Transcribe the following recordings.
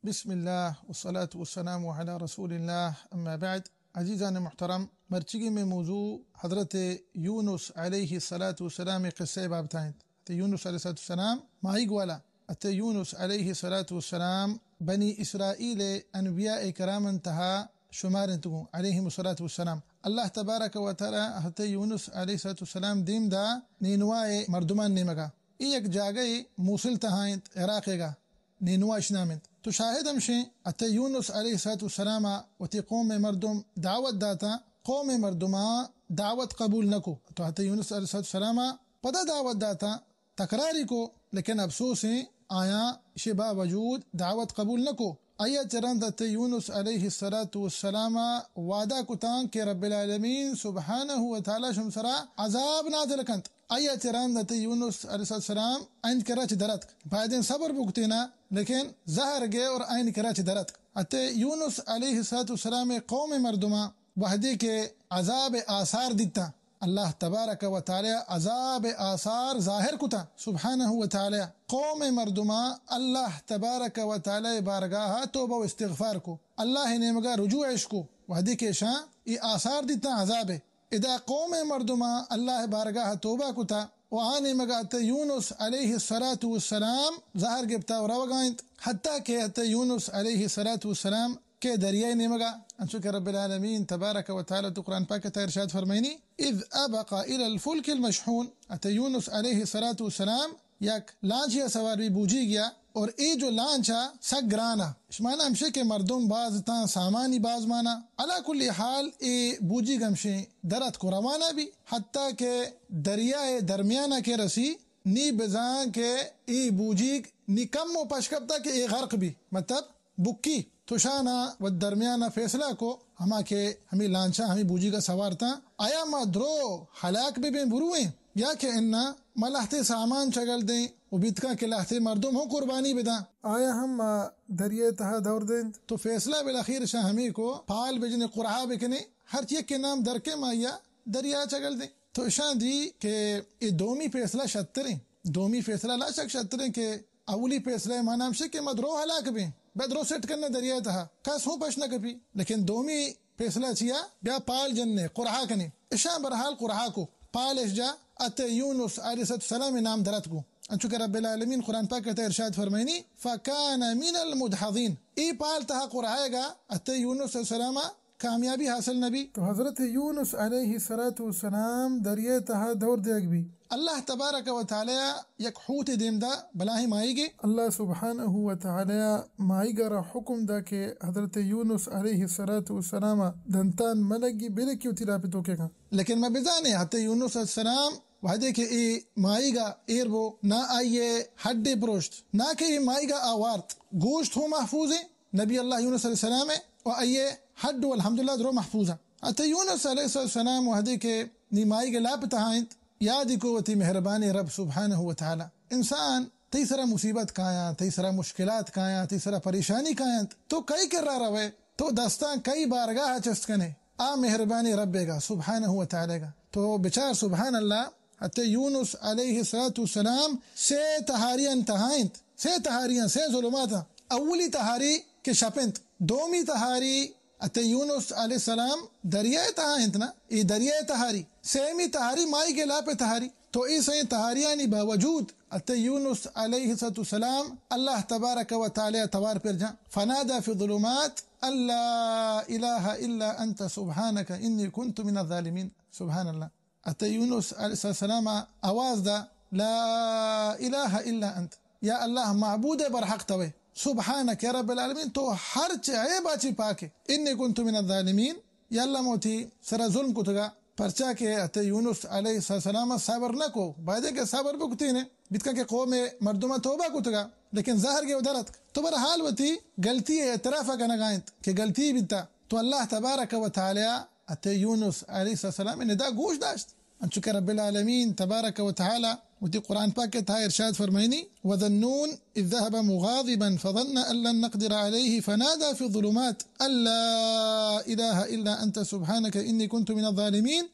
بسم اللہ والصلاة والسلام علی رسول اللہ، اما بعد۔ عزیزان محترم، مرچیگی میں موضوع حضرت یونس علیہ الصلاة والسلام قصہ بابت انت۔ حضرت یونس علیہ الصلاة والسلام ماہیگ والا۔ حضرت یونس علیہ الصلاة والسلام بنی اسرائیل انبیاء کرام تہا شمار انت گوں، علیہم الصلاة والسلام۔ اللہ تبارک و تعالی حضرت یونس علیہ الصلاة والسلام دیم دا نینوائے مردمان نیمگا۔ اے یک جاگہے موصل تہا انت، عراقے گا، نینوا اش نام انت۔ تو شاہد ہمشیں، حضرت یونس علیہ الصلاة والسلام ء وتی قوم ء مردم دعوت داتا، قوم ء مردماں دعوت قبول نہ کو۔ تو حضرت یونس علیہ الصلاة والسلام ء پدا دعوت داتا، تکراری کو، لیکن افسوس ہیں، آیاں اشی باوجود دعوت قبول نہ کو۔ آیا چہ رند حضرت یونس علیہ الصلاة والسلام ء وعدہ کتاں کہ رب العالمین سبحانہ و تعالی شم سرا عذاب نازل کنت۔ آیا چہ رند حضرت یونس علیہ السلام آئند کرا چہ دراتک۔ بایدیں صبر بکتینا، لیکن زہر گے اور آئند کرا چہ دراتک۔ حضرت یونس علیہ الصلاة والسلام قوم مردماں وہدے کہ عذاب آثار دیتا، اللہ تبارک و تعالی عذاب آثار ظاہر کتا۔ سبحانہ و تعالی قوم مردماں اللہ تبارک و تعالی بارگاہ توبہ و استغفار کو، اللہ نیمگا رجوع اش کو۔ وہدے کہ شان ای آثار دیتا عذاب، ادا قوم مردماں اللہ بارگاہ توبہ کتا و آ نیمگا حضرت یونس علیہ الصلاة والسلام زہر گپتا و روگا انت، حتی کہ حضرت یونس علیہ الصلاة والسلام کہ دریائے نیمگا، انچو کہ رب العالمین تبارک و تعالی تو قرآن پاک تا ارشاد فرمائنی، اذ ابق الی الفلک المشحون، حضرت یونس علیہ الصلاة والسلام یک لانچیا سوار بی بوجیگیا، اور اے جو لانچا سک گرانا، اش مانا ہمشے کہ مردم باز تاں سامانی باز مانا۔ علی کل حال اے بوجیگ ہمشے درات کو روانہ بی، حتی کہ دریائے درمیانہ کہ رسی، نی بزاں کہ اے بوجیگ نی کم و پشکپتا کہ اے غرق بی، مطلب بکی۔ تو شانا و درمیانا فیصلہ کو، ہما کہ ہمیں لانچا ہمیں بوجیگا سوار تاں، آیا ما درو ہلاک بہ بیں برویں، یا کہ انا ما لہتے سامان چگل دیں و بیتکاں کہ لہتے مردم ہوں قربانی بداں، آیا ہم ما دریائے تہا دور دیں؟ تو فیصلہ بالاخیر شاہ ہمیں کو، پال بجنے، قرعہ بکنے، ہر چیک کے نام درکے ما یا دریا چگل دیں۔ تو اشاں دی کہ اے دومی فیصلہ شتریں، دومی فیصلہ لا شک شتریں کہ اولی فیصلہ مانا ہمشے کہ ما درو ہلاک بیں، بہ درو سٹ کرنا دریائے تہا، کس ہوں پش نہ کپی۔ لیکن دومی فیصلہ چیا؟ بیا پال جننے، قرعہ کنے۔ اشاں برحال قرعہ کو، پال اش جا، حضرت یونس علیہ الصلوۃ والسلام نام درت گو۔ انچو کہ رب العالمین قرآن پاک تہا ارشاد فرمائنی، فکان من المدحضین۔ ای پال تہا قرعہ گا، حضرت یونس علیہ السلام کامیابی حاصل نہ بی۔ تو حضرت یونس علیہ الصلوۃ والسلام دریائے تہا دور دیگ بی۔ اللہ تبارک و تعالی یک حوت دیم دا بلاہیں ماہیگے۔ اللہ سبحانہ و تعالی ماہیگ را حکم دا کہ حضرت یونس علیہ الصلوۃ والسلام دنتان ملگی بلکی وتی لاپ توکے کن۔ لیکن ما بزانے حضرت یونس علیہ السلام وہدے کہ اے ماہیگا ایر بو، نہ آئیے ہڈے پروشت، نہ کہ اے ماہیگا آوارت، گوشت ہوں محفوظ ہے۔ نبی اللہ یونس علیہ السلام ہے و آئیے ہڈ و الحمدللہ درو محفوظ ہیں۔ حضرت یونس علیہ السلام وہدے کہ نی ماہیگ لاپ تہا انت، یادی کو وتی مہربانیں رب سبحانہ و تعالی۔ انسان تئی سرا مصیبت کایاں، تئی سرا مشکلات کایاں، تئی سرا پریشانی کاینت، تو کئی کرا روے؟ تو دستاں کئی بارگاہ چست کنے؟ آ مہربانیں ربے گا، سبحانہ و تعالی گا۔ تو بچار سبحان اللہ، حضرت یونس علیہ الصلوۃ والسلام سے تہاریاں تہا انت، سے تہاریاں، سے ظلماتاں۔ اولی تہاری کہ شپ انت، دومی تہاری حضرت یونس علیہ السلام دریائے تہا انت نا، ای دریائے تہاری، سیمی تہاری ماہیگ لاپ تہاری۔ تو ای سیں تہاریانی باوجود حضرت یونس علیہ الصلوۃ والسلام اللہ تبارک و تعالی توار پر جان، فنادى في الظلمات أن لا إله إلا أنت سبحانك إني كنت من الظالمين۔ سبحان اللہ۔ حضرت یونس علیہ السلام آواز دا، لا الہ الا انت، یا اللہ معبود برحق توے، سبحانک یا رب العالمین، تو ہر چہ عیبا چی پاکے، انی کنت من الظالمین، یا اللہ موتی سرا ظلم کتگا، پرچا کہ حضرت یونس علیہ السلام صبر نہ کو، بایدے کہ صبر بکتینے، بیتکا کہ قوم مردمہ توبہ کتگا، لیکن زہر گے ودرت۔ تو برحال وتی غلطی اعتراف کنگا انت کہ غلطی بیتا، تو اللہ تبارک و تعالی حضرت یونس علیہ السلام ندا گوش داشت۔ انچو کہ رب العالمین تبارک و تعالی وتی قرآن پاک تہا ارشاد فرمائنی، وذا النون إذ ذهب مغاضبا فظن أن لن نقدر عليه فنادى في الظلمات أن لا إله إلا أنت سبحانك إني كنت من الظالمين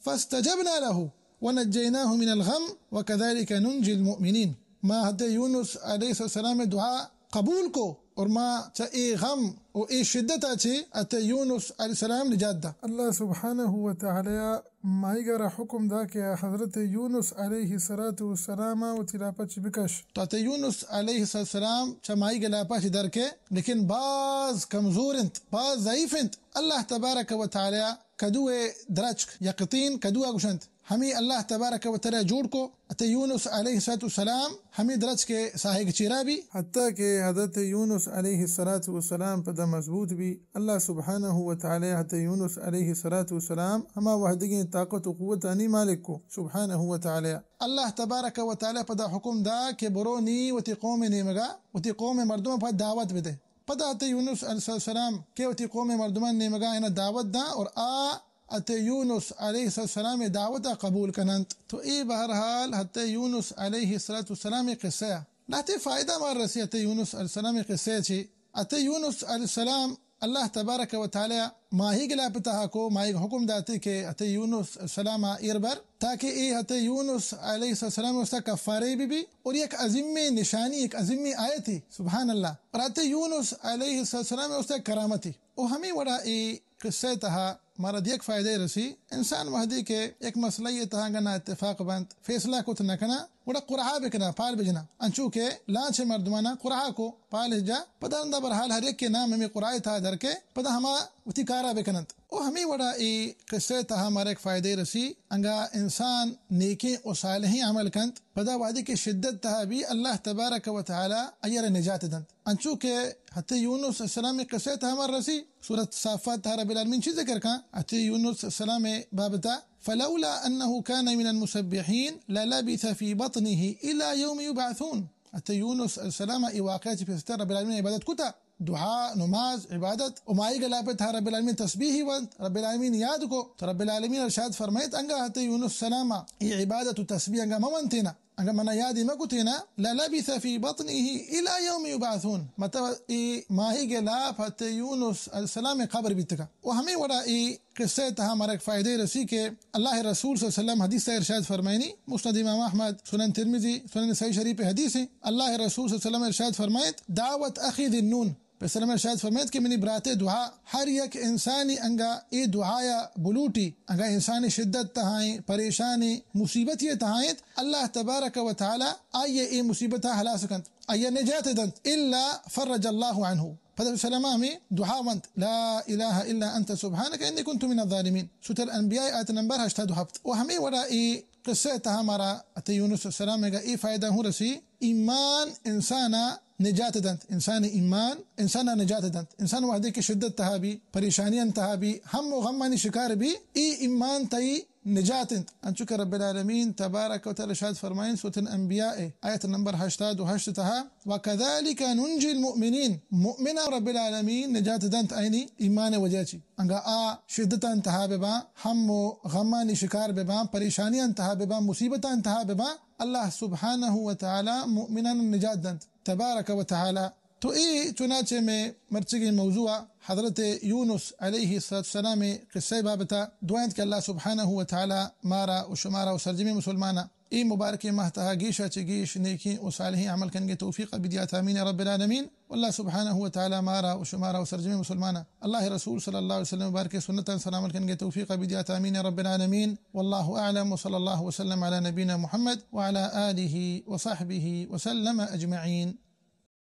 فاستجبنا له ونجيناه من الغم وكذلك ننجي المؤمنين۔ ما حضرت یونس علیہ السلام دعا قبول کو اور ما چہ اے غم و اے شدت ءَ چہ حضرت یونس علیہ السلام نجات دا۔ اللہ سبحانہ و تعالی ماہیگ ءَ را حکم دا کہ حضرت یونس علیہ الصلوۃ والسلام ءَ وتی لاپ ءَ چہ بکش۔ تو حضرت یونس علیہ السلام چہ ماہیگ ءِ لاپ ءَ چہ در کئے، لیکن باز کمزور انت، باز ضعیف انت۔ اللہ تبارک و تعالی کدو ءِ درچک، یقطین کدو ءَ گوشنت، ہمے اللہ تبارک و تعالی جوڑ کو۔ حضرت یونس علیہ الصلوۃ والسلام ہمے درچک ءِ ساہگ ءِ چیرا بی۔ حتیٰ کہ حضرت یونس علیہ الصلوۃ والسلام پدا مضبوط بی، اللہ سبحانہ و تعالی حضرت یونس علیہ الصلوۃ والسلام ہما وہدیگیں طاقت و قوتانی مالک کو سبحانہ و تعالی۔ اللہ تبارک و تعالی پدا حکم دا کہ برو نی وتی قوم ءِ نیمگا، وتی قوم ءِ مردماں پہ دعوت بدے۔ پدا حضرت یونس علیہ السلام کہ وتی قوم ءِ مردمانی نیمگا آیانا دعوت دا اور آ حضرت یونس علیہ السلام ءِ دعوت ءَ قبول کننت۔ تو اے بہرحال حضرت یونس علیہ الصلوۃ والسلام ءِ قصہ ءَ۔ لہتے فائدہ مارا رسی حضرت یونس علیہ السلام ءِ قصہ ءَ چہ۔ حضرت یونس علیہ السلام اللہ تبارک و تعالی ماہیگ ءِ لاپ ءِ تہا کو، ماہیگ ءَ حکم داتی کہ حضرت یونس علیہ السلام ءَ ایر بر، تاکہ اے حضرت یونس علیہ السلام ءِ واسطہ کفارے بہ بی اور یک عظیمیں نشانی، یک عظیمیں آیتے، سبحان اللہ، اور حضرت یونس علیہ السلام ءِ واسطہ کرامتے۔ و ہمے وڑا اے قصہ ءِ تہا مارا دیگ فائدہ رسی، انسان وہدے کہ یک مسئلہ ءِ تہا انگا نا اتفاق بنت، فیصلہ کت نہ کنا، گڑا قرعہ بکنا، پال بجنا، انچو کہ لانچ ءِ مردمانا قرعہ کو، پال جا، پدا رندا بہرحال ہر یک ءِ نام ہمے قرعہ ءِ تہا در کئے، پدا ہما وتی کارا بکننت۔ و ہمے وڑا اے قصہ ءِ تہا مارا یک فائدہ رسی، انگا انسان نیکیں و صالحیں عمل کنت، پدا وہدے کہ شدت تہا بی، اللہ تبارک و تعالی آئی ءَ را نجات دنت۔ انچو کہ حضرت یونس علیہ السلام ءِ قصہ ءِ تہا مارا رسی، سورۃ صافات تہا رب العالمین چی ذکر کن؟ حضرت یونس علیہ السلام ءِ بابتا، فلولا انه كان من المسبحين للبث في بطنه الى يوم يبعثون۔ حضرت یونس علیہ السلام ءَ اے واقعہ چہ پیسرا رب العالمین عبادت کتا، دعا، نماز، عبادت، و ماہیگ ءِ لاپ ءِ تہا رب العالمین تسبیح ونت، رب العالمین یاد کو، تو رب العالمین ارشاد فرمائیت، انگا حضرت یونس علیہ السلام ءَ اے عبادت و تسبیح انگا مہ ونتینا، اگاں منا یادی مہ کتینا، للبث في بطنه الى يوم يبعثون، مطلب اے ماہیگ ءِ لاپ حضرت یونس علیہ السلام ءِ قبر بیتگا۔ و ہمے وڑا اے قصہ ءِ تہا مارا یک فائدہ رسی کہ اللہ ءِ رسول صلی اللہ علیہ وسلم حدیث ءَ ارشاد فرمائنی، مسند امام احمد، سنن ترمذی، سنن نسائی شریف ءِ حدیث ایں، اللہ ءِ رسول صلی اللہ علیہ وسلم ارشاد فرمائیت، دعوت اخی ذی النون، پیسر ارشاد فرمائیت کہ منی برات ءِ دعا، ہر یک انسانی انگا اے دعایا بلوٹی، انگا انسانی شدت تہائیں، پریشانی، مصیبتی تہائیں، اللہ تبارک و تعالی آئی ءَ اے مصیبت ءَ ہلاس کنت، آئی ءَ نجات دنت، الا فرج اللہ عنہ۔ پدا سلام ہمیں دعا ونت، لا الہ الا انت سبحانک انی کنت من الظالمین۔ سورۃ الانبیاء آیت نمبر ہشتاد و ہفت۔ و ہمیں وڑا اے قصہ ءِ تہا مارا حضرت یونس علیہ السلام ءَ گا اے فائدہ ہوں رسی، ایمان انسان ءَ نجات دنت، انسان ایمان انسان ءَ نجات دنت۔ انسان وہدے کہ شدت تہا بی، پریشانی ان تہا بی، ہم و غمانی شکار بی، اے ایمان تئی نجات انت۔ انچو کہ رب العالمین تبارک و تعالی ارشاد فرمائیں سورۃ الانبیاء آیت نمبر ہشتاد و ہشت تہا، وکذلک ننجی المؤمنین، مؤمنا رب العالمین نجات دنت آئینی ایمان وجہ چی۔ انگا آ شدتان تہا بباں، ہم و غمانی شکار بباں، پریشانیان تہا بباں، مصیبتان تہا بباں، اللہ سبحانہ و تعالی مؤمنان نجات دنت تبارک و تعالی۔ تو اے چنانچہ مئے مرچگیں موضوع حضرت یونس علیہ الصلوۃ والسلام قصہ بابتا۔ دعا انت کہ اللہ سبحانہ و تعالی مارا و شمارا و سرجمیں مسلمانا اے مبارکیں ماہ تہا گیشا چہ گیش نیکیں و صالحیں عمل کنگے توفیق بدیات، آمین یا رب العالمین۔ واللہ سبحانہ و تعالی مارا و شمارا و سرجمیں مسلمانا اللہ رسول صلی اللہ علیہ وسلم مبارکیں سنتاں سر عمل کنگے توفیق بدیات، آمین یا رب العالمین۔ واللہ اعلم وصلی اللہ وسلم علی نبینا محمد وعلی آلہ وصحبہ وسلم اجمعین۔